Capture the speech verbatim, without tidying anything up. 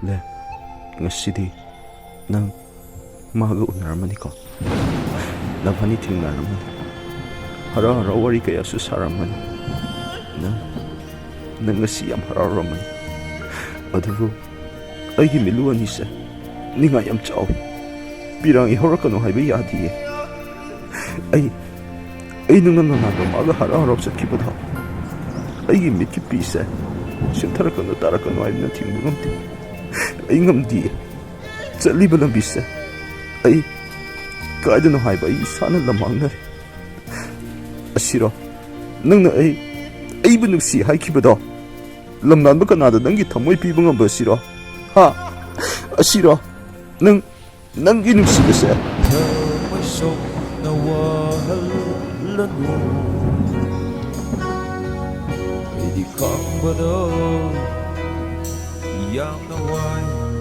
ꯂꯦ, ꯉꯁꯤꯗꯤ ꯅꯪ ꯃꯥꯒ ꯎꯅꯔꯝꯃꯅꯤꯀꯣ? ꯅꯕꯥꯅꯤ ꯊꯦꯡꯅꯔꯝꯃꯅꯤ꯫ ꯍꯔꯥꯎ ꯍꯔꯥꯎ ꯋꯥꯔꯤ ꯀꯌꯥꯁꯨ ꯁꯥꯔꯝꯃꯅꯤ꯫ ꯅꯪ, ꯅꯪ ꯉꯁꯤ ꯌꯥꯝ ꯍꯔꯥꯎꯔꯝꯃꯅꯤ꯫ ꯑꯗꯨꯕꯨ ꯑꯩꯒꯤ ꯃꯤꯠꯂꯨ ꯑꯅꯤꯁꯦ ꯅꯤꯡꯉꯥꯏ ꯌꯥꯝ ꯆꯥꯎꯏ꯫ ꯄꯤꯔꯥꯡ ꯏꯍꯧꯔꯛꯀꯅꯨ ꯍꯥꯏꯕ ꯌꯥꯗꯤꯌꯦ꯫ ꯑꯩ, ꯑꯩ ꯅꯪꯅ ꯅꯅꯥꯗꯣ ꯃꯥꯒ ꯍꯔꯥꯎ ꯍꯔꯥꯎ ꯆꯠꯈꯤꯕꯗꯣ ꯑꯩꯒꯤ ꯃꯤꯠꯀꯤ ꯄꯤꯁꯦ ꯁꯤꯟꯊꯔꯛꯀꯅꯨ ꯇꯥꯔꯛꯀꯅꯨ ꯍꯥꯏꯗꯨꯅ ꯊꯤꯡꯕ ꯉꯝꯗꯦ꯫ ꯑꯩ ꯉꯝꯗꯤꯌꯦ꯫ ꯆꯠꯂꯤꯕ ꯂꯝꯕꯤꯁꯦ ꯑꯩ ꯀꯥꯏꯗꯅꯣ ꯍꯥꯏꯕ ꯑꯩ ꯏꯁꯥꯅ ꯂꯝꯃꯥꯡꯅꯔꯦ꯫ ꯑꯁꯤꯔꯣ ꯅꯪꯅ ꯑꯩ, ꯑꯩꯕꯨ ꯅꯨꯡꯁꯤ ꯍꯥꯏꯈꯤꯕꯗꯣ? ꯂꯝꯂꯥꯟꯕ ꯀꯅꯥꯗ ꯅꯪꯒꯤ ꯊꯃꯣꯏ ꯄꯤꯕ ꯉꯝꯕ ꯑꯁꯤꯔꯣ? ꯍꯥ? ꯑꯁꯤꯔꯣ ꯅꯪ, ꯅꯪꯒꯤ ꯅꯨꯡꯁꯤꯕꯁꯦ? ꯊꯃꯣꯏ ꯁꯣꯛꯅ ꯋꯥꯍꯜꯂꯅꯨ꯫ ꯑꯩꯗꯤ ꯈꯪꯕꯗꯣ ꯌꯥꯝꯅ ꯋꯥꯏ꯫